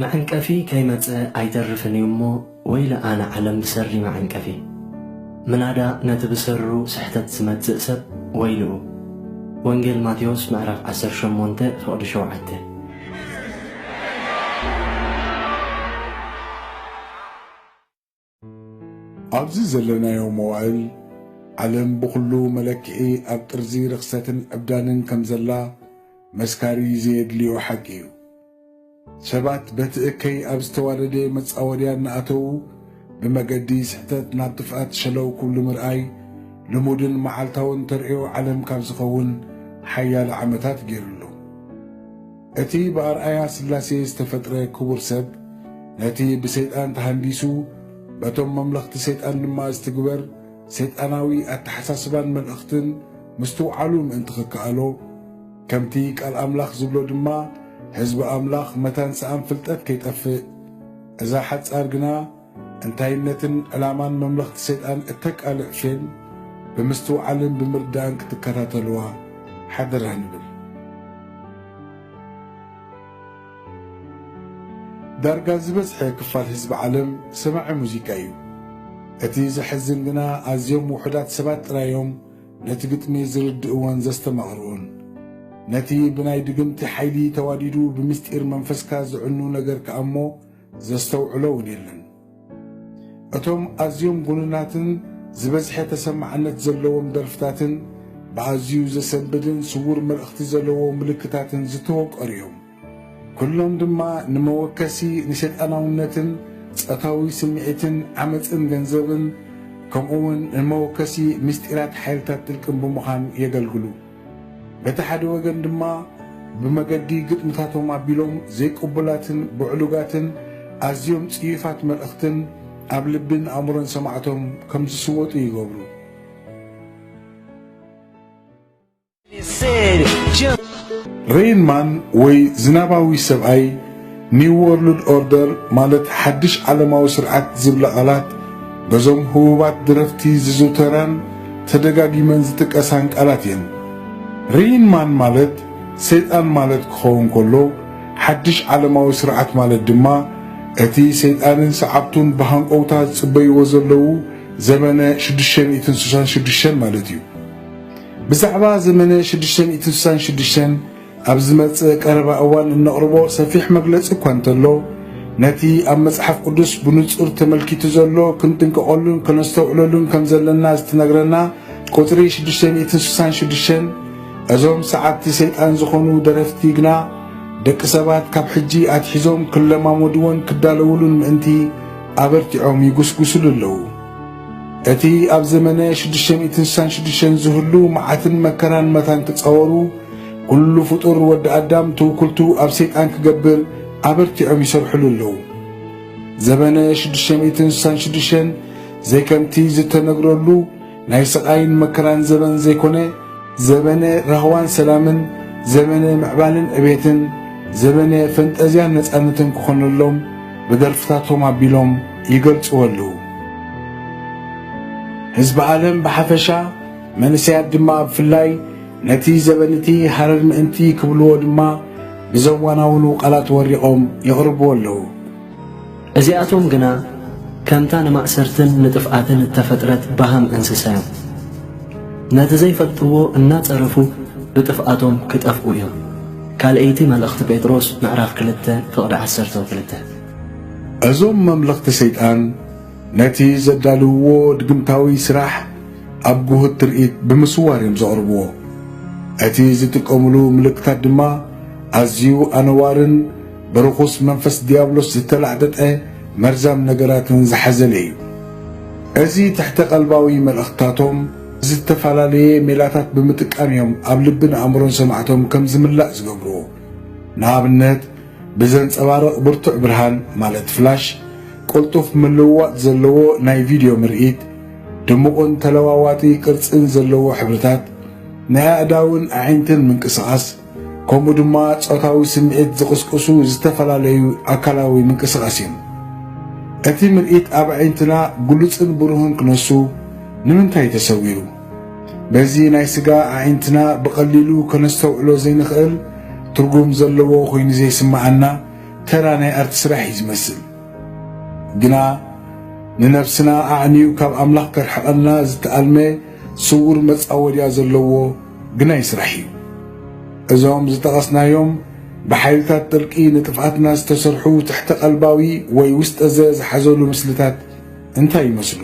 መዐንቀፊ ከይመጸ ኣይተርፍን እዩ እሞ፣ ወይለ ኣነ ዓለም ብሰሪ መዐንቀፊ። ምናዳ ነቲ ብሰሩ ስሕተት ዝመጽእ ሰብ ወይልኡ። ወንጌል ማቴዎስ ምዕራፍ ዓሰርተ ሸሞንተ ፍቕዲ ሸውዓተ። ኣብዚ ዘለናዮ መዋእል፣ ዓለም ብኹሉ መለክዒ ኣብ ጥርዚ ርኽሰትን ዕብዳንን ከም ዘላ መስካሪ ዘየድልዮ ሓቂ እዩ። ሰባት በቲ እከይ ኣብ ዝተዋደደ መጻወድያ እናኣተዉ፣ ብመገዲ ስሕተት ናብ ጥፍኣት ሸለው ክብሉ ምርኣይ፣ ልሙድን መዓልታውን ተርእዮ ዓለም ካብ ዝኸውን ሓያለ ዓመታት ገይሩ ኣሎ። እቲ ብኣርኣያ ስላሴ ዝተፈጥረ ክቡር ሰብ፣ ነቲ ብሰይጣን ተሃንዲሱ፣ በቶም መምለኽቲ ሰይጣን ድማ ዝትግበር ሰይጣናዊ ኣተሓሳስባን መልእኽትን ምስትውዓሉ ምእንቲ ክከኣሎ፣ ከምቲ ቃል ኣምላኽ ዝብሎ ድማ፣ ህዝቢ ኣምላኽ መታን ሰኣን ፍልጠት ከይጠፍእ፣ እዛ ሓጻር ግና፣ እንታይነትን ዕላማን መምለኽቲ ሰይጣን እተቃልዕ ፊልም ብምስትውዓልን ብምርዳእን ክትከታተልዋ ሓደራ ንብል። ዳርጋ ዝበዝሐ ክፋል ህዝቢ ዓለም ሰማዒ ሙዚቃ እዩ። እቲ ዘሕዝን ግና ኣዝዮም ውሑዳት ሰባት ጥራይ እዮም ነቲ ግጥሚ ዝርድእዎን ዘስተማቕርዎን። ነቲ ብናይ ድግምቲ ሓይሊ ተዋዲዱ ብምስጢር መንፈስካ ዝዕኑ ነገር ከኣ እሞ ዘስተውዕሎ እውን የለን። እቶም ኣዝዮም ጉኑናትን ዝበዝሐ ተሰማዕነት ዘለዎም ደርፍታትን ብኣዝዩ ዘሰንብድን ስዉር መልእኽቲ ዘለዎ ምልክታትን ዝተወቀሩ እዮም። ኩሎም ድማ ንመወከሲ ንሰይጣናውነትን ጾታዊ ስምዒትን ዓመጽን ገንዘብን ከምኡውን ንመወከሲ ምስጢራት ሓይልታት ጥልቅን ብምዃን የገልግሉ። በቲ ሓደ ወገን ድማ ብመገዲ ግጥምታቶም ኣቢሎም ዘይቅቡላትን ብዕሉጋትን ኣዝዮም ጽዩፋት መልእኽትን ኣብ ልብን ኣእምሮን ሰማዕቶም ከም ዝስወጡ ይገብሩ። ሬይን ማን ወይ ዝናባዊ ሰብኣይ ኒው ወርልድ ኦርደር ማለት ሓድሽ ዓለማዊ ስርዓት ዝብላ ቃላት በዞም ህቡባት ደረፍቲ ዝዝውተራን ተደጋጊመን ዝጥቀሳን ቃላት እየን። ሬይን ማን ማለት ሰይጣን ማለት ክኸውን ከሎ ሓድሽ ዓለማዊ ስርዓት ማለት ድማ እቲ ሰይጣንን ሰዓብቱን ብሃንቀውታ ዝጽበይዎ ዘለዉ ዘመነ ሽዱሽተ ሚእትን ስሳን ሽዱሽተን ማለት እዩ። ብዛዕባ ዘመነ ሽዱሽተ ሚእትን ስሳን ሽዱሽተን ኣብ ዝመጽእ ቀረባ እዋን እነቕርቦ ሰፊሕ መግለጺ እኳ እንተሎ፣ ነቲ ኣብ መጽሓፍ ቅዱስ ብንጹር ተመልኪቱ ዘሎ ክንጥንቀቐሉን ከነስተውዕለሉን ከም ዘለና ዝትነግረና ቁጽሪ ሽዱሽተ ሚእትን ስሳን ሽዱሽተን፣ እዞም ሰዓብቲ ሰይጣን ዝኾኑ ደረፍቲ ግና፣ ደቂ ሰባት ካብ ሕጂ ኣትሒዞም ክለማመድዎን ክዳለውሉን ምእንቲ ኣበርቲዖም ይጉስጉስሉ ኣለዉ። እቲ ኣብ ዘመነ ሽዱሽተ ሚእትን ስሳን ሽዱሽተን ዝህሉ መዓትን መከራን መታን ክጻወሩ፣ ኩሉ ፍጡር ወዲ ኣዳም ትውክልቱ ኣብ ሰይጣን ክገብር ኣበርቲዖም ይሰርሕሉ ኣለዉ። ዘመነ ሽዱሽተ ሚእትን ስሳን ሽዱሽተን ዘይከምቲ ዝተነግረሉ ናይ ስቓይን መከራን ዘበን ዘይኮነ፣ ዘመነ ራህዋን ሰላምን፣ ዘመነ ምዕባለን ዕቤትን፣ ዘመነ ፈንጠዝያን ነጻነትን ክኾነሎም ብደርፍታቶም ኣቢሎም ይገልጽዎ ኣለዉ። ህዝቢ ዓለም ብሓፈሻ፣ መንእሰያት ድማ ብፍላይ፣ ነቲ ዘበን እቲ ሃረር ምእንቲ ክብልዎ ድማ፣ ብዘዋናውኑ ቃላት ወሪቖም የቕርብዎ ኣለዉ። እዚኣቶም ግና ከምታ ንማእሰርትን ንጥፍኣትን እተፈጥረት በሃም እንስሳ እዮም። ነቲ ዘይፈልጥዎ እናጸረፉ ብጥፍኣቶም ክጠፍኡ እዮም። ካልኣይቲ መልእኽቲ ጴጥሮስ ምዕራፍ ክልተ ፍቕዲ ዓሰርተ ወክልተ። እዞም መምለኽቲ ሰይጣን ነቲ ዘዳልውዎ ድግምታዊ ስራሕ ኣብ ግሁድ ትርኢት ብምስዋር እዮም ዘቕርብዎ። እቲ ዝጥቀምሉ ምልክታት ድማ ኣዝዩ ኣነዋርን ብርኹስ መንፈስ ዲያብሎስ ዝተላዕጠጠ መርዛም ነገራትን ዝሓዘለ እዩ። እዚ ትሕተ ቀልባዊ መልእኽትታቶም ዝተፈላለየ ሜላታት ብምጥቃም እዮም ኣብ ልብን ኣእምሮን ሰማዕቶም ከም ዝምላእ ዝገብርዎ። ንኣብነት፣ ብዘንጸባርቕ ብርቱዕ ብርሃን፣ ማለት ፍላሽ፣ ቅልጡፍ ምልውዋጥ ዘለዎ ናይ ቪድዮ ምርኢት፣ ድሙቕን ተለዋዋጢ ቅርጽን ዘለዎ ሕብርታት፣ ናይ ኣእዳውን ኣዒንትን ምንቅስቓስ፣ ከምኡ ድማ ጾታዊ ስምዒት ዝቕስቅሱ ዝተፈላለዩ ኣካላዊ ምንቅስቓስ እዮም። እቲ ምርኢት ኣብ ኣዒንትና ግሉጽን ብሩህን ክነሱ ንምንታይ ተሰዊሩ? በዚ ናይ ስጋ ኣዒንትና ብቐሊሉ ከነስተውዕሎ ዘይንኽእል፣ ትርጉም ዘለዎ ኮይኑ ዘይስምዓና፣ ተራ ናይ ኣርቲ ስራሕ እዩ ዝመስል። ግና ንነፍስና ኣዕንዩ ካብ ኣምላኽ ከርሕቐና ዝተኣልመ ስዉር መጻወድያ ዘለዎ ግናይ ስራሕ እዩ። እዞም ዝጠቐስናዮም ብሓይልታት ጥልቂ ንጥፍኣትና ዝተሰርሑ ትሕተ ቀልባዊ ወይ ውስጠ ዘ ዝሓዘሉ ምስልታት እንታይ ይመስሉ?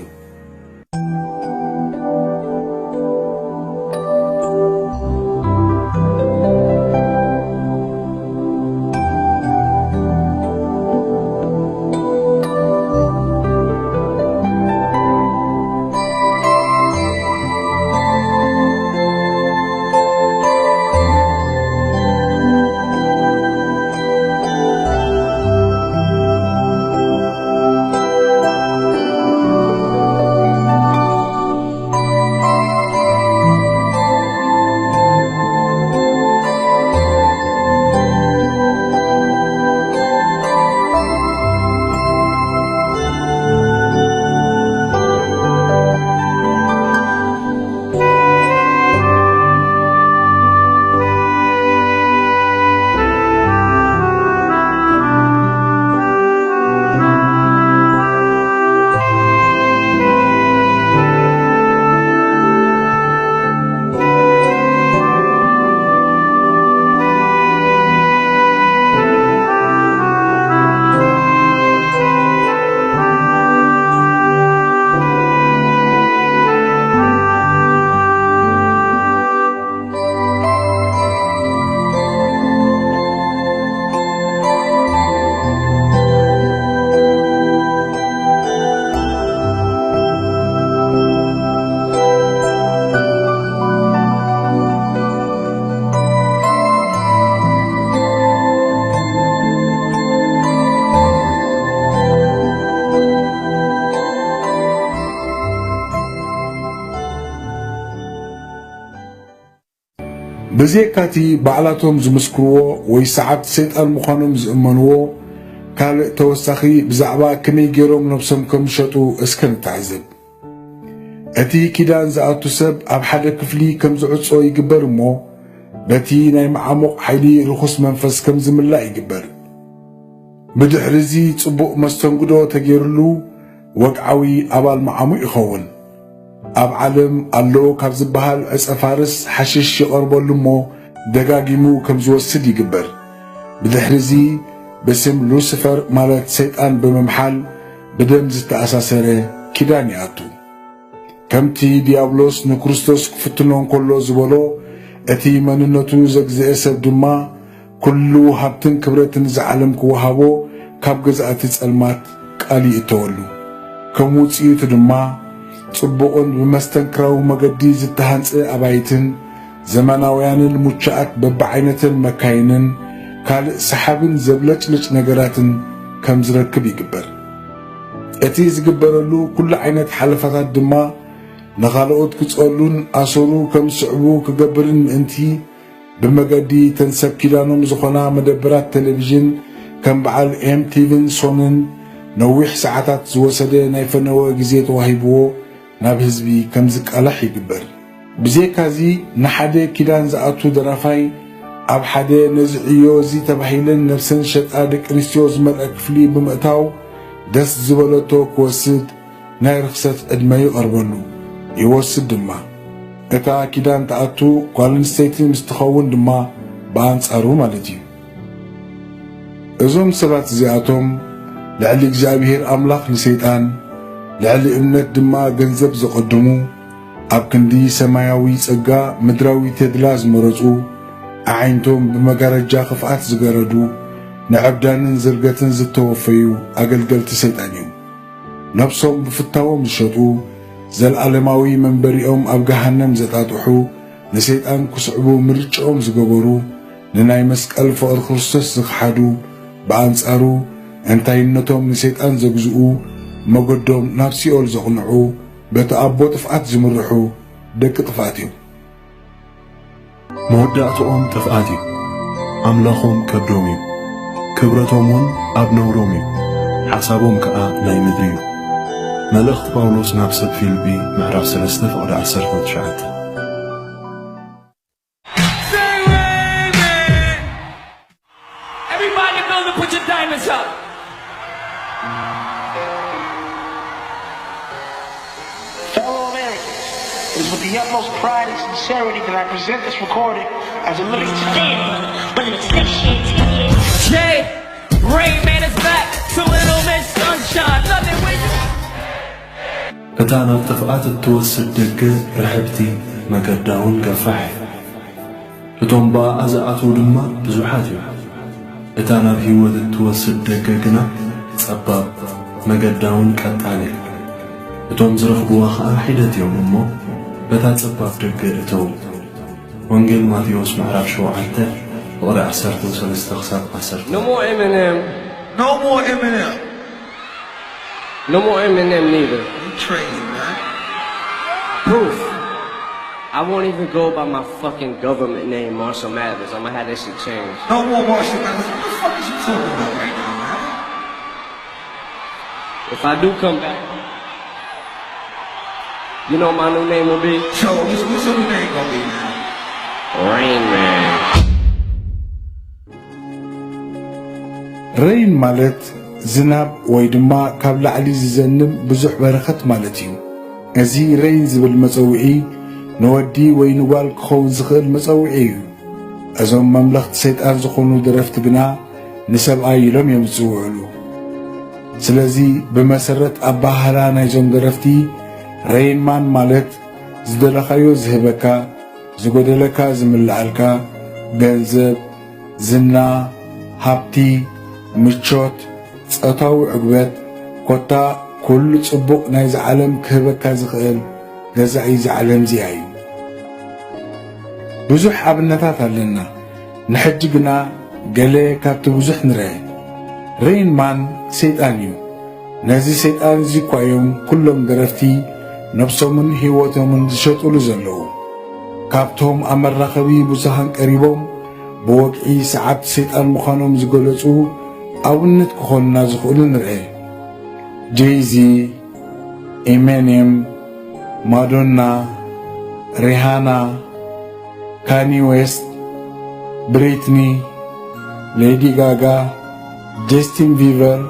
ብዘይካቲ ባዕላቶም ዝምስክርዎ ወይ ሰዓብቲ ሰይጣን ምዃኖም ዝእመንዎ ካልእ ተወሳኺ ብዛዕባ ከመይ ገይሮም ነብሶም ከም ዝሸጡ እስከ ንተዓዘብ። እቲ ኪዳን ዝኣቱ ሰብ ኣብ ሓደ ክፍሊ ከም ዝዕጾ ይግበር እሞ፣ በቲ ናይ መዓሙቕ ሓይሊ ርኹስ መንፈስ ከም ዝምላእ ይግበር። ብድሕሪ እዚ ጽቡቕ መስተንግዶ ተገይሩሉ፣ ወግዓዊ ኣባል መዓሙቕ ይኸውን። ኣብ ዓለም ኣሎ ካብ ዝበሃል ዕጸ ፋርስ ሓሽሽ ይቐርበሉ እሞ፣ ደጋጊሙ ከም ዝወስድ ይግበር። ብድሕሪ እዚ ብስም ሉሲፈር ማለት ሰይጣን ብምምሓል ብደም ዝተኣሳሰረ ኪዳን ይኣቱ። ከምቲ ዲያብሎስ ንክርስቶስ ክፍትኖ እንከሎ ዝበሎ፣ እቲ መንነቱ ዘግዝኤ ሰብ ድማ ኩሉ ሃብትን ክብረትን እዚ ዓለም ክወሃቦ ካብ ገዛእቲ ጸልማት ቃል ይእተወሉ። ከም ውጽኢቱ ድማ ጽቡቕን ብመስተንክራዊ መገዲ ዝተሃንጸ ኣባይትን ዘመናውያንን ሙቻኣት በብዓይነተን መካይንን ካልእ ሰሓብን ዘብለጭልጭ ነገራትን ከም ዝረክብ ይግበር። እቲ ዝግበረሉ ኩሉ ዓይነት ሓለፋታት ድማ ንኻልኦት ክጸሉን ኣሰሩ ከም ዝስዕቡ ክገብርን ምእንቲ፣ ብመገዲ ተን ሰብ ኪዳኖም ዝኾና መደበራት ቴሌቪዥን ከም በዓል ኤም ቲቪን ሶንን ነዊሕ ሰዓታት ዝወሰደ ናይ ፈነወ ግዜ ተዋሂብዎ ናብ ህዝቢ ከም ዝቃላሕ ይግበር። ብዘይካዚ ንሓደ ኪዳን ዝኣቱ ደራፋይ ኣብ ሓደ ነዚ ዕዮ እዚ ተባሂለን ነብሰን ዝሸጣ ደቂ ኣንስትዮ ዝመልአ ክፍሊ ብምእታው ደስ ዝበለቶ ክወስድ ናይ ርኽሰት ዕድመ ይቐርበሉ፣ ይወስድ ድማ። እታ ኪዳን ትኣቱ ጓል ኣንስተይቲ ምስ ትኸውን ድማ ብኣንጻሩ ማለት እዩ። እዞም ሰባት እዚኣቶም ልዕሊ እግዚኣብሔር ኣምላኽ ንሰይጣን፣ ልዕሊ እምነት ድማ ገንዘብ ዘቐድሙ፣ ኣብ ክንዲ ሰማያዊ ጸጋ ምድራዊ ተድላ ዝመረጹ፣ ኣዒንቶም ብመጋረጃ ክፍኣት ዝገረዱ፣ ንዕብዳንን ዝርገትን ዝተወፈዩ ኣገልገልቲ ሰይጣን እዮም። ነብሶም ብፍታዎም ዝሸጡ፣ ዘለኣለማዊ መንበሪኦም ኣብ ገሃነም ዘጣጥሑ፣ ንሰይጣን ክስዕቡ ምርጫኦም ዝገበሩ፣ ንናይ መስቀል ፍቕሪ ክርስቶስ ዝኸሓዱ፣ ብኣንጻሩ፣ እንታይነቶም ንሰይጣን ዘግዝኡ፣ መገዶም ናብ ሲኦል ዘቕንዑ፣ በቲ ኣቦ ጥፍኣት ዝምርሑ ደቂ ጥፍኣት እዮም። መወዳእትኦም ጥፍኣት እዩ። ኣምላኾም ከብዶም እዩ። ክብረቶም እውን ኣብ ነውሮም እዩ። ሓሳቦም ከኣ ናይ ምድሪ እዩ። መልእኽቲ ጳውሎስ ናብ ሰብ ፊልጲ ምዕራፍ ሰለስተ ፍቕዲ ዓሰርተ ትሽዓተ። Everybody build and put your diamonds It is with the utmost pride and sincerity that I present this recording as a living. Jay, Rain Man is back. Two little Miss Sunshine. Love it when you እታ ናብ ጥፍኣት እትወስድ ደገ ርሕብቲ፣ መገዳ እውን ገፋሕ እያ። እቶም ብኣኣ ዝኣትዉ ድማ ብዙሓት እዮም። እታ ናብ ህይወት እትወስድ ደገ ግና ጸባብ፣ መገዳ እውን ቀጣን እያ። እቶም ዝረኽብዋ ኸኣ ሒደት እዮም እሞ በታ ጸባብ ደገ እተዉ። ወንጌል ማቴዎስ ምዕራፍ ሸውዓተ ፍቕሪ ዓሰርተ ሰለስተ ክሳብ ዓሰርተ። No more Eminem. No more Eminem. No more Eminem neither. You crazy, man. Proof. I won't even go by my fucking government name, Marshall Mathers. I'ma have that shit changed. No more Marshall Mathers. What the fuck is you talking about right now, man? If I do come back, you know what my new name will be? So, what's, what's your new name gonna be, man? Rain Man. ሬይን ማለት ዝናብ ወይ ድማ ካብ ላዕሊ ዝዘንብ ብዙሕ በረኸት ማለት እዩ። እዚ ሬይን ዝብል መጸውዒ ንወዲ ወይ ንጓል ክኸውን ዝኽእል መጸውዒ እዩ። እዞም መምለኽቲ ሰይጣን ዝኾኑ ደረፍቲ ግና ንሰብኣይ ኢሎም እዮም ዝጽውዕሉ። ስለዚ ብመሰረት ኣበሃህላ ናይዞም ደረፍቲ ሬይን ማን ማለት ዝደለኻዮ ዝህበካ፣ ዝጎደለካ ዝምልኣልካ፣ ገንዘብ፣ ዝና፣ ሃብቲ፣ ምቾት፣ ጾታዊ ዕግበት፣ ኮታ ኩሉ ጽቡቕ ናይዛ ዓለም ክህበካ ዝኽእል ገዛኢ እዛ ዓለም እዚኣ እዩ። ብዙሕ ኣብነታት ኣለና። ንሕጂ ግና ገለ ካብቲ ብዙሕ ንርአ። ሬይን ማን ሰይጣን እዩ። ነዚ ሰይጣን እዚ እኳ እዮም ኩሎም ደረፍቲ ነብሶምን ህይወቶምን ዝሸጡሉ ዘለዉ። ካብቶም ኣብ መራኸቢ ብዙሃን ቀሪቦም ብወግዒ ሰዓብቲ ሰይጣን ምዃኖም ዝገለጹ ኣብነት ክኾኑና ዝኽእሉ ንርአ። ጄይዚ፣ ኤሚኔም፣ ማዶና፣ ሪሃና፣ ካኒ ዌስት፣ ብሪትኒ፣ ሌዲ ጋጋ፣ ጀስቲን ቢበር፣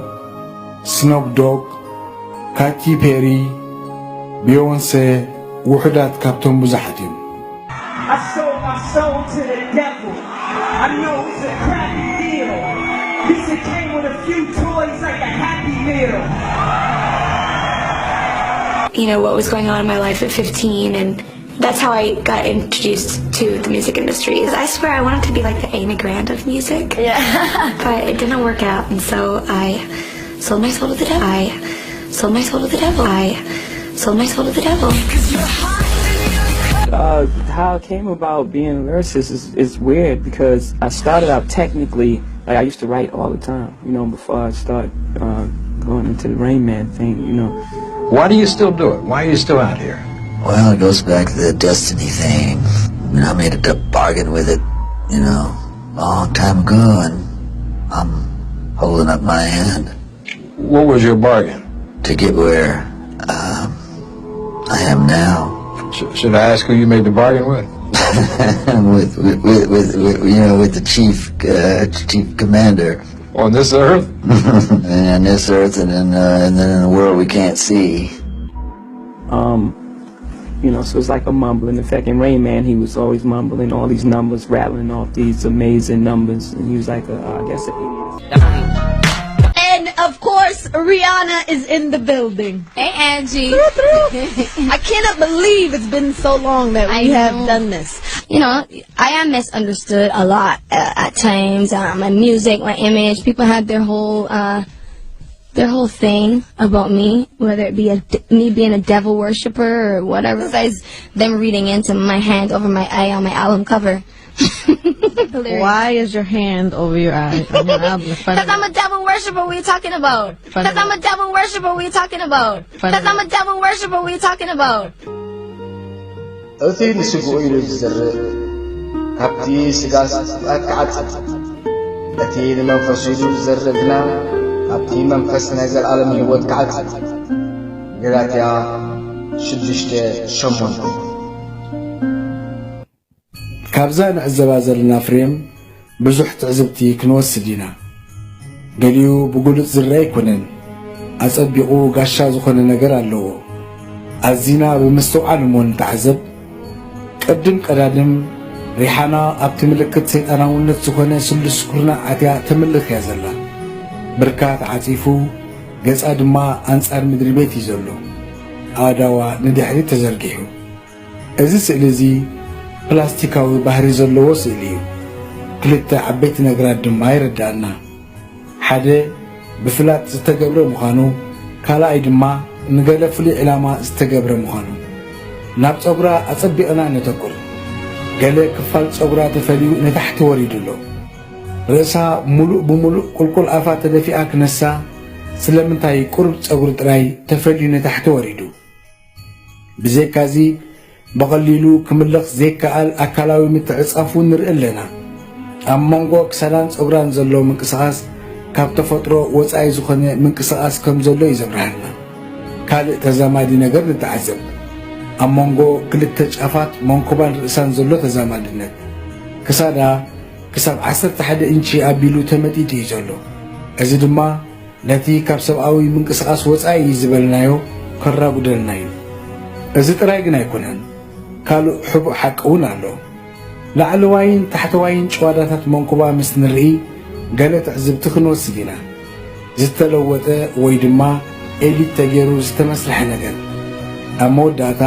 ስኖፕ ዶግ፣ ካቲ ፔሪ፣ ቢዮንሴ፣ ውሑዳት ካብቶም ብዙሓት እዮም። I sold my soul to the devil. I know it's a crappy deal. This it came with a few toys like a Happy Meal. You know, what was going on in my life at fifteen, and that's how I got introduced to the music industry. Is I swear I wanted to be like the Amy Grande of music. Yeah. But it didn't work out, and so I sold my soul to the devil. I sold my soul to the devil. I sold my soul to the devil. Uh, how I came about being a lyricist is, is weird because I started out technically, like, I used to write all the time, you know, before I start uh, going into the Rain Man thing, you know. Why do you still do it? Why are you still out here? Well, it goes back to the destiny thing. I mean, I made a d- bargain with it, you know, a long time ago, and I'm holding up my hand. What was your bargain? To get where um, I am now. Sh- should I ask who you made the bargain with? with, with, with, with, with, you know, with the chief, uh, chief commander. On this earth? And on this earth and, in, uh, and then in the world we can't see. Um, you know, so it's like a mumbling effect. And Rain Man, he was always mumbling all these numbers, rattling off these amazing numbers. And he was like, a, I guess, an idiot. And of course, Rihanna is in the building. Hey, Angie. I cannot believe it's been so long that we I have know. Done this. You know, I am misunderstood a lot uh, at times. Uh, my music, my image. People had their whole, uh, their whole thing about me, whether it be a, me being a devil worshiper or whatever. Besides them reading into my hand over my eye on my album cover. Hilarious. Why is your hand over your eye? On your album? Because I'm a devil worshiper. What are you talking about? Because I'm a devil worshiper. What are you talking about? Because I'm a devil worshiper. What are you talking about? እቲ ንስግኡ ኢሉ ዝዘርእ ካብቲ ስጋ ጥፍኣት ክዓጽድ፣ እቲ ንመንፈሱ ኢሉ ዝዘርእ ግና ካብቲ መንፈስ ናይ ዘለኣለም ህይወት ክዓጽድ። ገላትያ ሽዱሽተ ሸሞንተ። ካብዛ ንዕዘባ ዘለና ፍሬም ብዙሕ ትዕዝብቲ ክንወስድ ኢና። ገሊኡ ብግሉጽ ዝረአ ኣይኮነን፣ ኣጸቢቑ ጋሻ ዝኾነ ነገር ኣለዎ። ኣዚና ብምስትውዓል እሞ ንተዓዘብ። ቅድም ቀዳድም ሪሓና ኣብቲ ምልክት ሰይጣናውነት ዝኾነ ስሉስ ኩርናዕ ኣትያ ተምልኽ እያ ዘላ። ብርካ ተዓጺፉ፣ ገጻ ድማ ኣንጻር ምድሪ ቤት እዩ ዘሎ። ኣእዳዋ ንድሕሪት ተዘርጊሑ። እዚ ስእሊ እዚ ፕላስቲካዊ ባህሪ ዘለዎ ስእሊ እዩ። ክልተ ዓበይቲ ነገራት ድማ ይረድኣና። ሓደ ብፍላጥ ዝተገብረ ምዃኑ፣ ካልኣይ ድማ ንገለ ፍሉይ ዕላማ ዝተገብረ ምዃኑ። ናብ ጸጉራ ኣጸቢቕና ነተኩር። ገለ ክፋል ጸጉራ ተፈልዩ ንታሕቲ ወሪዱ ኣሎ። ርእሳ ምሉእ ብምሉእ ቁልቁል ኣፋ ተደፊኣ ክነሳ፣ ስለምንታይ ቁሩብ ጸጉሪ ጥራይ ተፈልዩ ንታሕቲ ወሪዱ? ብዘይካዚ፣ ብቐሊሉ ክምለኽ ዘይከኣል ኣካላዊ ምትዕጻፍ እውን ንርኢ ኣለና። ኣብ መንጎ ክሳዳን ጸጉራን ዘሎ ምንቅስቓስ ካብ ተፈጥሮ ወጻኢ ዝኾነ ምንቅስቓስ ከም ዘሎ እዩ ዘብርሃልና። ካልእ ተዛማዲ ነገር ንተዓዘብ። ኣብ መንጎ ክልተ ጫፋት መንኩባን ርእሳን ዘሎ ተዛማድነት። ክሳዳ ክሳብ ዓሰርተ ሓደ ኢንቺ ኣቢሉ ተመጢጡ እዩ ዘሎ። እዚ ድማ ነቲ ካብ ሰብኣዊ ምንቅስቓስ ወጻኢ እዩ ዝበልናዮ ከራጉደልና እዩ። እዚ ጥራይ ግን ኣይኮነን፣ ካልእ ሕቡእ ሓቂ እውን ኣሎ። ላዕለዋይን ታሕተዋይን ጭዋዳታት መንኩባ ምስ ንርኢ፣ ገለ ትዕዝብቲ ክንወስድ ኢና። ዝተለወጠ ወይ ድማ ኤዲት ተገይሩ ዝተመስርሐ ነገር። ኣብ መወዳእታ፣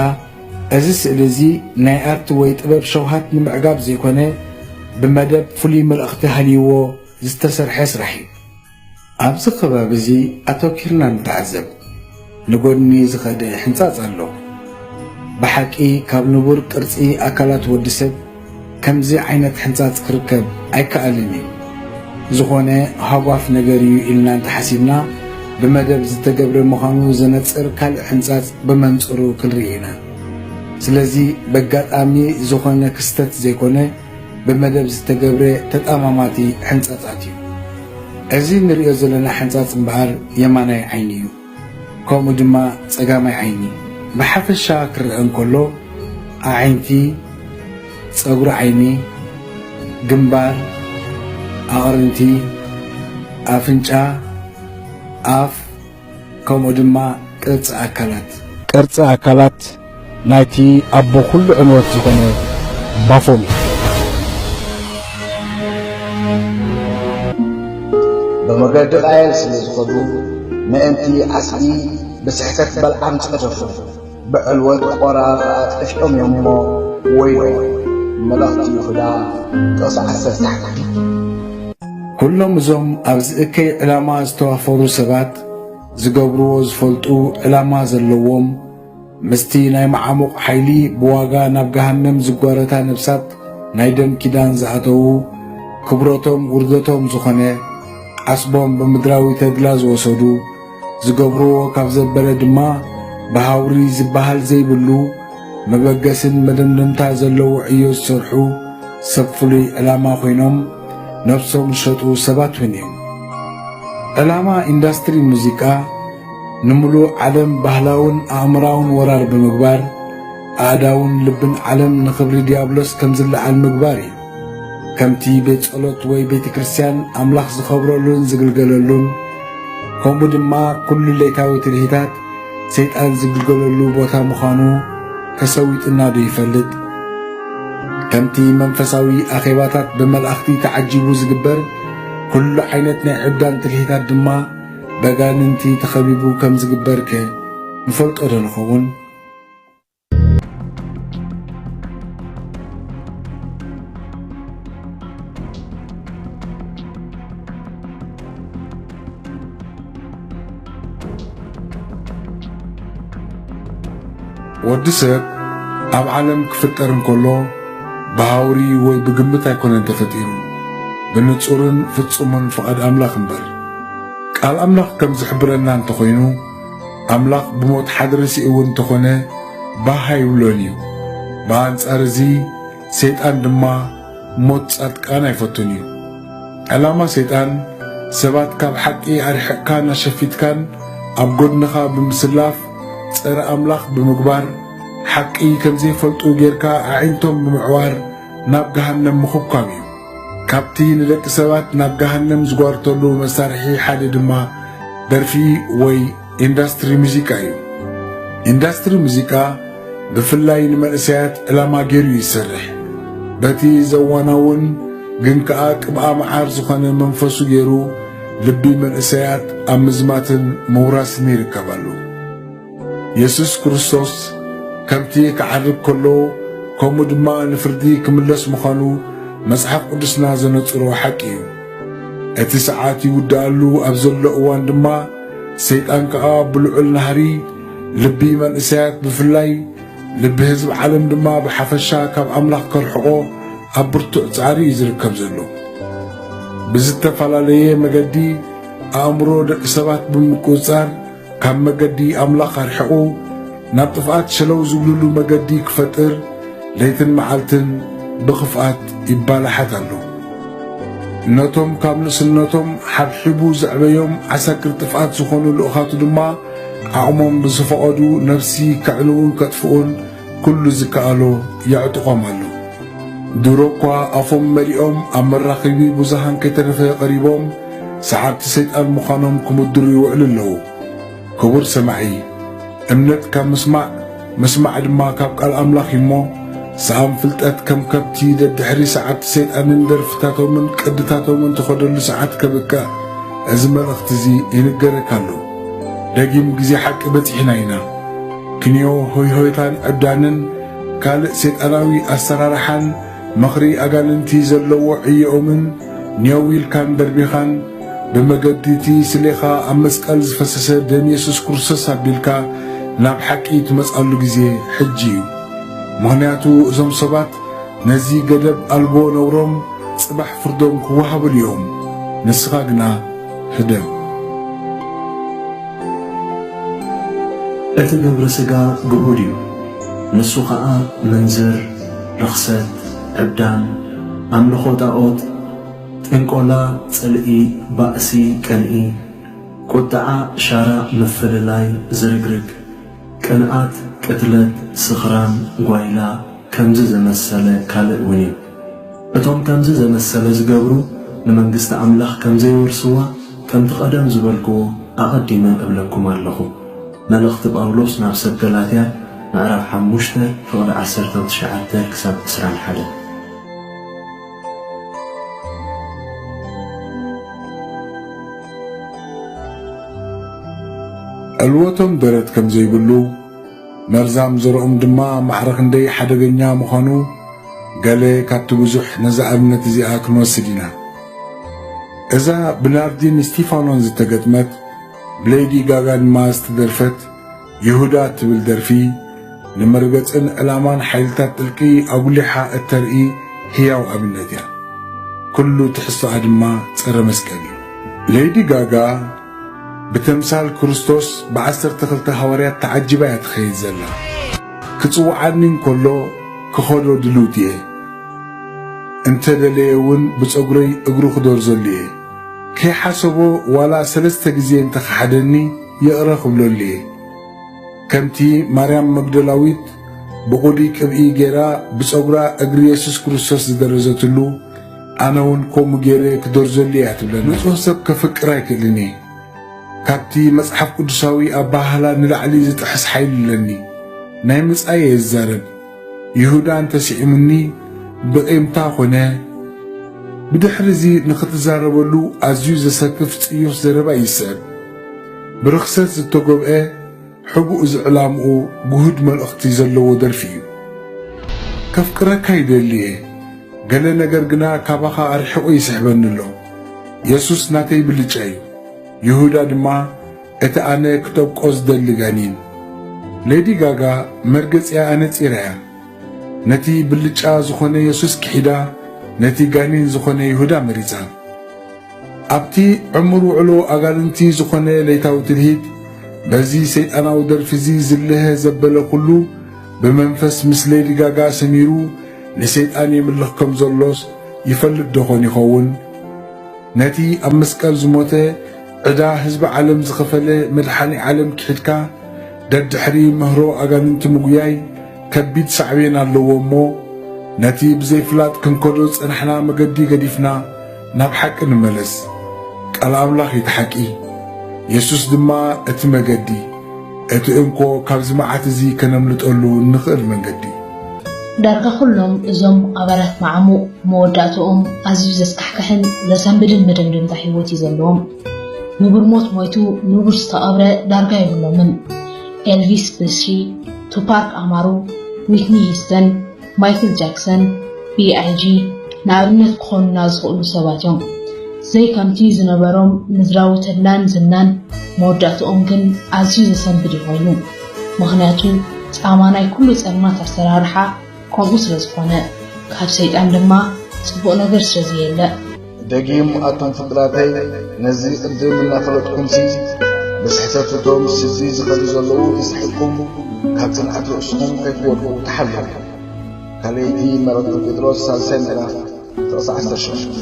እዚ ስእሊ እዚ ናይ ኣርት ወይ ጥበብ ሸውሃት ንምዕጋብ ዘይኮነ፣ ብመደብ ፍሉይ መልእኽቲ ሃልይዎ ዝተሰርሐ ስራሕ እዩ። ኣብዚ ከባቢ እዚ ኣተኲርና ንተዓዘብ። ንጎድኒ ዝኸደ ሕንጻጽ ኣሎ። ብሓቂ ካብ ንቡር ቅርጺ ኣካላት ወዲ ሰብ ከምዚ ዓይነት ሕንጻጽ ክርከብ ኣይከኣልን እዩ። ዝኾነ ሃጓፍ ነገር እዩ ኢልና እንተሓሲብና፣ ብመደብ ዝተገብረ ምዃኑ ዘነጽር ካልእ ሕንጻጽ ብመንጽሩ ክንርኢ ኢና። ስለዚ በጋጣሚ ዝኾነ ክስተት ዘይኮነ፣ ብመደብ ዝተገብረ ተጣማማቲ ሕንጻጻት እዩ። እዚ ንሪኦ ዘለና ሕንጻጽ እምበኣር የማናይ ዓይኒ እዩ፣ ከምኡ ድማ ጸጋማይ ዓይኒ። ብሓፈሻ ክረአ እንከሎ፣ ኣዒንቲ፣ ጸጉሪ ዓይኒ፣ ግንባር፣ ኣቕርንቲ፣ ኣፍንጫ፣ ኣፍ፣ ከምኡ ድማ ቅርጺ ኣካላት። ቅርጺ ኣካላት ናይቲ ኣቦ ኩሉ ዕንወት ዝኾነ ባፎሚት። ብመገዲ ቃየል ስለ ዝኸዱ፣ ምእንቲ ዓስቢ ብስሕተት በልዓም ጸደፉ፣ ብዕልወት ቆራ ኸኣ ጠፊኦም እዮም እሞ፣ ወይሎ። መላኽቲ ይሁዳ ጥቕሲ ዓሰርተ ሓደ። ኩሎም እዞም ኣብዚ እከይ ዕላማ ዝተዋፈሩ ሰባት፣ ዝገብርዎ ዝፈልጡ፣ ዕላማ ዘለዎም፣ ምስቲ ናይ መዓሙቕ ሓይሊ ብዋጋ ናብ ገሃነም ዝጓረታ ነብሳት ናይ ደም ኪዳን ዝኣተዉ፣ ክብረቶም ውርደቶም ዝኾነ፣ ዓስቦም ብምድራዊ ተድላ ዝወሰዱ፣ ዝገብርዎ ካብ ዘበለ ድማ ብሃውሪ ዝበሃል ዘይብሉ፣ መበገስን መደምደምታ ዘለዎ ዕዮ ዝሰርሑ፣ ሰብ ፍሉይ ዕላማ ኮይኖም ነብሶም ዝሸጡ ሰባት እውን እዮም። ዕላማ ኢንዳስትሪ ሙዚቃ፣ ንምሉእ ዓለም ባህላውን ኣእምራውን ወራር ብምግባር፣ ኣእዳውን ልብን ዓለም ንኽብሪ ዲያብሎስ ከም ዝለዓል ምግባር እዩ። ከምቲ ቤት ጸሎት ወይ ቤተ ክርስቲያን ኣምላኽ ዝኸብረሉን ዝግልገለሉን፣ ከምኡ ድማ ኩሉ ለይታዊ ትልሂታት ሰይጣን ዝግልገለሉ ቦታ ምዃኑ ተሰዊጥና ዶ ይፈልጥ? ከምቲ መንፈሳዊ ኣኼባታት ብመላእኽቲ ተዓጂቡ ዝግበር፣ ኩሉ ዓይነት ናይ ዕብዳን ትልሂታት ድማ በጋንንቲ ተኸቢቡ ከም ዝግበርከ ንፈልጦ ዶ ንኸውን? ወዲ ሰብ ኣብ ዓለም ክፍጠር እንከሎ ብሃውሪ ወይ ብግምት ኣይኮነን ተፈጢሩ፣ ብንጹርን ፍጹምን ፍቓድ ኣምላኽ እምበር። ቃል ኣምላኽ ከም ዝሕብረና እንተኾይኑ፣ ኣምላኽ ብሞት ሓድሪ ስኢቡ እንተኾነ ባህ ኣይብሎን እዩ። ብኣንጻር እዚ፣ ሰይጣን ድማ ሞት ጻድቃን ኣይፈቱን እዩ። ዕላማ ሰይጣን፣ ሰባት ካብ ሓቂ ኣርሒቕካን ኣሸፊትካን ኣብ ጎድንኻ ብምስላፍ፣ ጸረ ኣምላኽ ብምግባር፣ ሓቂ ከም ዘይፈልጡ ጌርካ ኣዒንቶም ብምዕዋር ናብ ገሃነም ምኹብኳብ እዩ። ካብቲ ንደቂ ሰባት ናብ ገሃነም ዝጓርተሉ መሳርሒ ሓደ ድማ ደርፊ ወይ ኢንዳስትሪ ሙዚቃ እዩ። ኢንዳስትሪ ሙዚቃ ብፍላይ ንመንእሰያት ዕላማ ገይሩ እዩ ዝሰርሕ። በቲ ዘዋናውን ግን ከኣ ቅብኣ መዓር ዝኾነ መንፈሱ ገይሩ ልቢ መንእሰያት ኣብ ምዝማትን ምውራስን ይርከብ ኣሎ። የሱስ ክርስቶስ ከምቲ ክዓርግ ከሎ፣ ከምኡ ድማ ንፍርዲ ክምለስ ምዃኑ መጽሓፍ ቅዱስና ዘነጽሮ ሓቂ እዩ። እቲ ሰዓት ይውድኣሉ ኣብ ዘሎ እዋን ድማ፣ ሰይጣን ከኣ ብልዑል ናህሪ ልቢ መንእሰያት ብፍላይ፣ ልቢ ህዝቢ ዓለም ድማ ብሓፈሻ ካብ ኣምላኽ ከርሕቖ ኣብ ብርቱዕ ጻዕሪ እዩ ዝርከብ ዘሎ። ብዝተፈላለየ መገዲ ኣእምሮ ደቂ ሰባት ብምቁጽጻር፣ ካብ መገዲ ኣምላኽ ኣርሒቑ፣ ናብ ጥፍኣት ሸለው ዝብልሉ መገዲ ክፈጥር፣ ለይትን መዓልትን ብኽፍኣት ይባላሓት ኣሎ። ነቶም ካብ ንእስነቶም ሓብሒቡ ዘዕበዮም ዓሳክር ጥፍኣት ዝኾኑ ልኡኻቱ ድማ፣ ዓቕሞም ብዝፈቐዱ ነፍሲ ከዕንዉን ከጥፍኡን ኩሉ ዝከኣሎ የዕጥቖም ኣሎ። ድሮ እኳ ኣፎም መሊኦም ኣብ መራኸቢ ብዙሃን ከይተረፈ ቀሪቦም፣ ሰዓብቲ ሰይጣን ምዃኖም ክምድሩ ይውዕሉ ኣለዉ። ክቡር ሰማዒ፣ እምነት ካብ ምስማዕ፣ ምስማዕ ድማ ካብ ቃል ኣምላኽ እዩ እሞ፣ ሰኣን ፍልጠት ከም ከብቲ ደድሕሪ ሰዓብቲ ሰይጣንን ደርፍታቶምን ቅድታቶምን ትኸደሉ ሰዓት ከብቅዕ፣ እዚ መልእኽቲ እዚ ይንገረካ ኣሎ። ደጊም ግዜ ሓቂ በጺሕና ኢና። ክንዮ ሆይሆይታን ዕብዳንን ካልእ ሰይጣናዊ ኣሰራርሓን ምኽሪ ኣጋንንቲ ዘለዎ ዕዮኦምን ኔው ኢልካን ደርቢኻን፣ ብመገዲ እቲ ስሌኻ ኣብ መስቀል ዝፈሰሰ ደም የሱስ ክርስቶስ ኣቢልካ ናብ ሓቂ ትመጽኣሉ ግዜ ሕጂ እዩ። ምኽንያቱ እዞም ሰባት ነዚ ገደብ ኣልቦ ነውሮም ጽባሕ ፍርዶም ክወሃቡሉ እዮም። ንስኻ ግና ህደም። እቲ ግብሪ ሥጋ ግሁድ እዩ። ንሱ ኸኣ ምንዝር፣ ርኽሰት፣ ዕብዳን፣ ኣምልኾ ጣዖት፣ ጥንቆላ፣ ጽልኢ፣ ባእሲ፣ ቅንኢ፣ ቁጥዓ፣ ሻራ፣ ምፍልላይ፣ ዝርግርግ፣ ቅንኣት፣ ቅትለት፣ ስኽራን፣ ጓይላ፣ ከምዚ ዘመሰለ ካልእ እውን እዩ። እቶም ከምዚ ዘመሰለ ዝገብሩ ንመንግስቲ ኣምላኽ ከም ዘይወርስዋ ከምቲ ቀደም ዝበልክዎ ኣቐዲመ እብለኩም ኣለኹ። መልእኽቲ ጳውሎስ ናብ ሰብ ገላትያ ምዕራፍ ሓሙሽተ ፍቕዲ ዓሰርተ ትሽዓተ ክሳብ ዕስራን ሓደን። ዕልወቶም ደረት ከም ዘይብሉ፣ መርዛም ዘርኦም ድማ ማዕረ ክንደይ ሓደገኛ ምዃኑ ገለ ካብቲ ብዙሕ ነዛ ኣብነት እዚኣ ክንወስድ ኢና። እዛ ብናርዲን ስቲፋኖን ዝተገጥመት ብሌዲ ጋጋ ድማ ዝተደርፈት ይሁዳ እትብል ደርፊ፣ ንመርገጽን ዕላማን ሓይልታት ጥልቂ ኣጉሊሓ እተርኢ ህያው ኣብነት እያ። ኩሉ ትሕዝቶኣ ድማ ጸረ መስቀል እዩ። ሌዲ ጋጋ ብተምሳል ክርስቶስ ብዓሰርተ ክልተ ሃዋርያት ተዓጂባ እያ ትኸይድ ዘላ። ክጽውዓኒ እንከሎ ክኸዶ ድልውቲ እየ። እንተ ደለየ እውን ብጸጉረይ እግሩ ክደርዘሉ እየ። ከይሓሰቦ ዋላ ሰለስተ ግዜ እንተ ኸሓደኒ ይቕረ ክብለሉ እየ። ከምቲ ማርያም መግደላዊት ብቑዲ ቅብኢ ገይራ ብጸጉራ እግሪ የሱስ ክርስቶስ ዝደረዘትሉ፣ ኣነ እውን ከምኡ ገይረ ክደርዘሉ እያ ትብለና። ንጹህ ሰብ ከፍቅር ኣይክእልን እየ። ካብቲ መጽሓፍ ቅዱሳዊ ኣበሃህላ ንላዕሊ ዝጥሕስ ሓይሊ ኣለኒ። ናይ ምጻይ እየ ዝዛረብ። ይሁዳ እንተ ስዒሙኒ ብቒምታ ኾነ። ብድሕሪ እዚ ንኽትዛረበሉ ኣዝዩ ዘሰክፍ ጽዩፍ ዘረባ እዩ ዝስዕብ። ብርኽሰት ዝተጎብአ ሕቡእ ዝዕላምኡ ግሁድ መልእኽቲ ዘለዎ ደርፊ እዩ። ከፍቅረካ ይደሊ እየ፣ ገለ ነገር ግና ካባኻ ኣርሒቑ ይስሕበኒ ኣሎ። የሱስ ናተይ ብልጫ እዩ፣ ይሁዳ ድማ እቲ ኣነ ክጠብቆ ዝደሊ ጋኒን። ሌዲ ጋጋ መርገጺኣ ኣነጺራ እያ። ነቲ ብልጫ ዝኾነ የሱስ ክሒዳ፣ ነቲ ጋኒን ዝኾነ ይሁዳ መሪጻ። ኣብቲ ዕሙር ውዕሎ ኣጋንንቲ ዝኾነ ለይታዊ ትልሂት፣ በዚ ሰይጣናዊ ደርፊ እዚ ዝልሀ ዘበለ ኩሉ፣ ብመንፈስ ምስ ሌዲ ጋጋ ሰሚሩ ንሰይጣን የምልኽ ከም ዘሎስ ይፈልጥ ዶ ኾን ይኸውን? ነቲ ኣብ መስቀል ዝሞተ፣ ዕዳ ህዝቢ ዓለም ዝኸፈለ መድሓኒ ዓለም ክሒድካ፣ ደድሕሪ ምህሮ ኣጋንንቲ ምጉያይ ከቢድ ሳዕቤን ኣለዎ እሞ፣ ነቲ ብዘይፍላጥ ክንከዶ ዝጸናሕና መገዲ ገዲፍና ናብ ሓቂ ንመለስ። ቃል ኣምላኽ እዩ እቲ ሓቂ፣ የሱስ ድማ እቲ መገዲ። እቲ እንኮ ካብዚ መዓት እዚ ከነምልጠሉ እንኽእል መንገዲ። ዳርጋ ኩሎም እዞም ኣባላት መዓሙቕ መወዳእትኦም ኣዝዩ ዘስካሕክሕን ዘሰንብድን መደምደምታ ህይወት እዩ ዘለዎም። ንቡር ሞት ሞይቱ ንቡር ዝተቐብረ ዳርጋ የብሎምን። ኤልቪስ ፕሪስሊ፣ ቱፓክ ኣማሩ፣ ዊትኒ ሂስተን፣ ማይክል ጃክሰን፣ ቢኣይጂ ንኣብነት ክኾኑና ዝኽእሉ ሰባት እዮም። ዘይከምቲ ዝነበሮም ምድራዊ ተድላን ዝናን፣ መወዳእትኦም ግን ኣዝዩ ዘሰንብድ እዩ ኮይኑ። ምኽንያቱ ጻማ ናይ ኩሉ ጸልማት ኣሰራርሓ ከምኡ ስለ ዝኾነ፣ ካብ ሰይጣን ድማ ጽቡቕ ነገር ስለ ዘየለ። ደጊም ኣቱም ፍጥራተይ ነዚ ቅድም እናፈለጥኩምሲ ብስሕተት እቶም ስዚ ዝኸዱ ዘለዉ ይስሕቅኩም ካብ ጽንዓት ርእስኹም ከይትወድቁ ተሓለዉ። ካልኣይቲ መልእኽቲ ጴጥሮስ ሳልሳይ ምዕራፍ ጥቕሲ ዓሰርተ ሸውዓተ።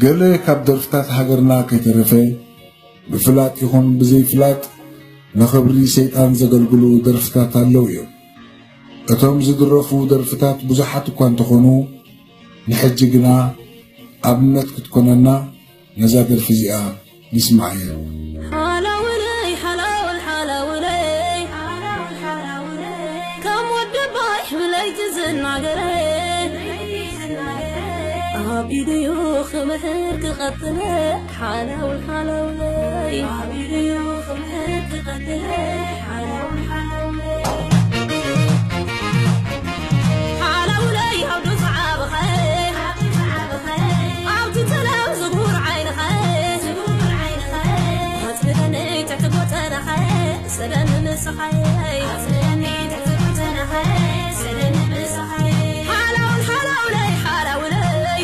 ገለ ካብ ደርፍታት ሃገርና ከይተረፈ ብፍላጥ ይኹን ብዘይፍላጥ ንኽብሪ ሰይጣን ዘገልግሉ ደርፍታት ኣለዉ እዮም። እቶም ዝድረፉ ደርፍታት ብዙሓት እኳ እንተኾኑ ንሕጂ ግና ኣብነት ክትኮነና ነዛ ደርፊ እዚኣ ንስምዓያ። ሓላውለይ ሓላውል ሓላውለይ ከም ወዲ ባይ ብለይቲ ዝናገረ ኣቢሉዩ ክምሕር ክቐጥለ ሓላውል ሓላውለይ ኣቢሉዩ ክምሕር ክቐጥለ ሓላውል ሓላውለይ ሓላውለይ ኣብ ዱስዓብኸ ኣብቲ ተላም ዝጉር ዓይንኸ ኣጽልለኒ ትሕቲ ጎተናኸ ሰለኒ ንስኻይ ኣጽልለኒ ትሕቲ ጎተናኸ ሰለኒ ንስኻይ ሓላውን ሓላውለይ ሓላውለይ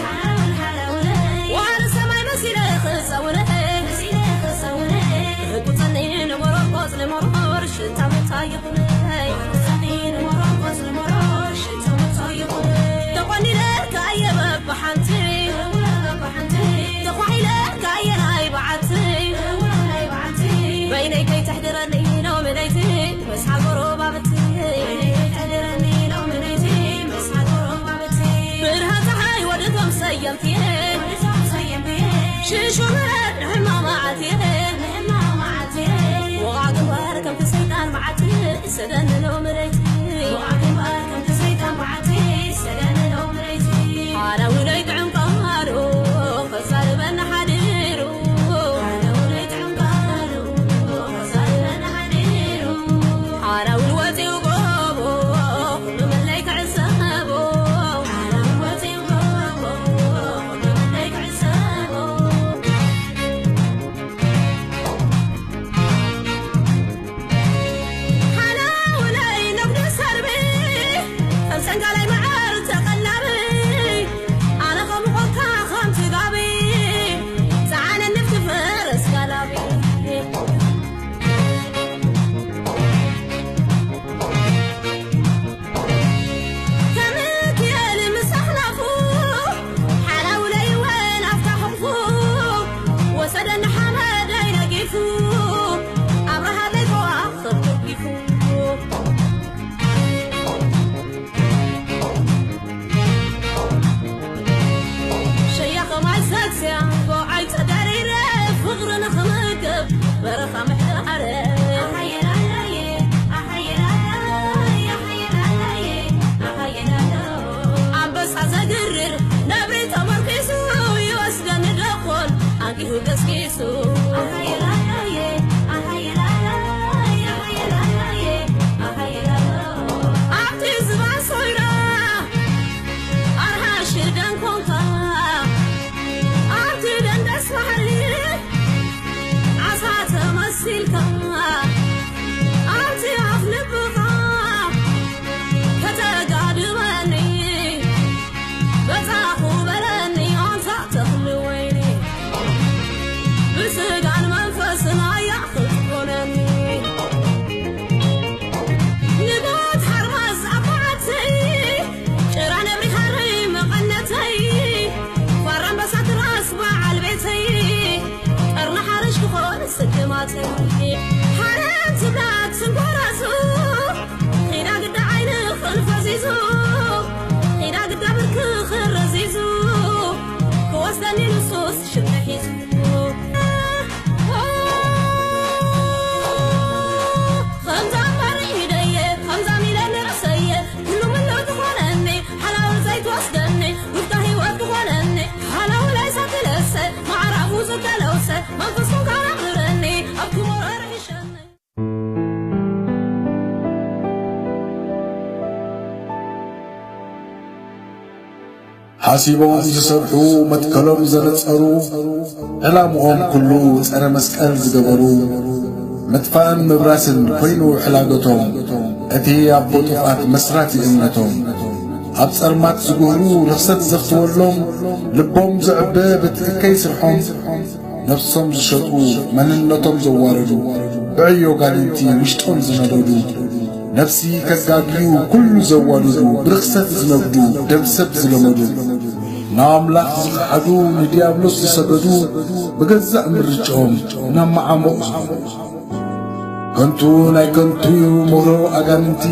ዋሪ ሰማይ መሲለ ክጸውርኸ መሲለ ክጸውርኸ ህቁጸኒ ንመሮር ቆጽሊ መሮር ሽታ ምታይ ይኹነይ ህቁጸኒ ንመሮር ቆጽሊ መሮር ሽታ ምታይ ይኹነይ ተቆኒነ ካየ በብሓንቲ ተኳሒለ ካየ ናይ በዓቲ በይነይ ከይትሕድረኒ ሎሚ ለይቲ ምስ ሓጎሮ ባብቲ በይነይ ከይትሕድረኒ ሎሚ ለይቲ ምስ ሓጎሮ ባብቲ ብርሃን ፀሓይ ወድቶም ሰየምቲ ሽሹ ብረት ንሕማማዓቲ ወቓ ግንባር ከምቲ ሰይጣን መዓቲ ሰደንሎ መሬት ወዓግንባር ከምቲ ሰይጣን በዓቲ ሰደንሎ መሬት ሓላውለይ ጥዑም ቃሉ ክዛርበና ሓዲሩ ሓላውለይ ጥዑም ቃሉ ክዛርበና ሓዲሩ ሓላውል ወፂኡ ጎቦ ኩሉ መለይ ክዕዘቦ ሓላውል ወፂኡ ጎቦ ኩሉ መለይ ክዕዘቦ ሓሲቦም ዝሰርሑ፣ መትከሎም ዘነጸሩ፣ ዕላምኦም ኩሉ ጸረ መስቀል ዝገበሩ፣ ምጥፋእን ምብራስን ኮይኑ ሕላገቶም፣ እቲ ኣቦ ጥፍኣት መስራቲ እምነቶም፣ ኣብ ጸልማት ዝጉህሩ፣ ርኽሰት ዘፍትወሎም፣ ልቦም ዘዕበ በቲ እከይ ስርሖም፣ ነፍሶም ዝሸጡ፣ መንነቶም ዘዋረዱ፣ ብዕዮ ጋንንቲ ውሽጦም ዝነደዱ፣ ነፍሲ ከጋግዩ ኩሉ ዘዋልዱ፣ ብርኽሰት ዝነግዱ፣ ደም ሰብ ዝለመዱ፣ ንኣምላኽ ዝኸሓዱ፣ ንዲያብሎስ ዝሰገዱ፣ ብገዛእ ምርጫኦም ናብ መዓሙቕ ዝኾዱ። ከንቱ ናይ ከንቱ እዩ ምህሮ ኣጋንንቲ፣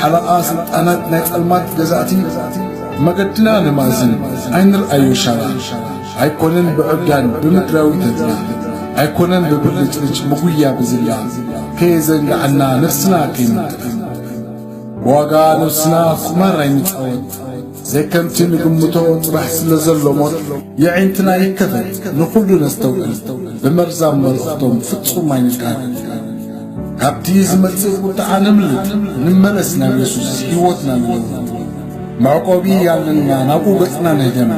ሓለቓ ስልጣናት ናይ ጸልማት ገዛእቲ። መገድና ንማእዝን ኣይንርኣዮ ሻራ፣ ኣይኮነን ብዕብዳን ብምድራዊ ተድላ፣ ኣይኮነን ብብልጭልጭ ምጉያ ብዝላ፣ ከየዘንግዓና ነፍስና ከይንጥላ። ብዋጋ ነፍስና ቁማር ኣይንጻወት፣ ዘይከምቲ ንግምቶ ጽባሕ ስለ ዘሎ ሞት፣ የዒንትና ይከፈት ንኹሉ ነስተውዕል፣ ብመርዛም መልእኽቶም ፍጹም ኣይንቃል። ካብቲ ዝመጽእ ቁጥዓ ነምልጥ፣ ንመለስ ናብ የሱስ ህይወትና ንለውጥ። መዕቆቢ ኣለና ናብኡ ገጽና ንህደም፣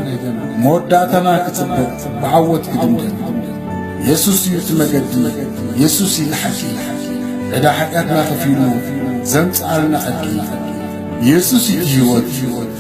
መወዳእታና ክጽብቕ ብዓወት ክድምደም። የሱስ እዩ እቲ መገዲ፣ የሱስ እዩ እቲ ሓቂ፣ ዕዳ ሓጢኣትና ከፊሉ ዘምጽኣልና ዕድል። የሱስ እዩ እቲ ህይወት፣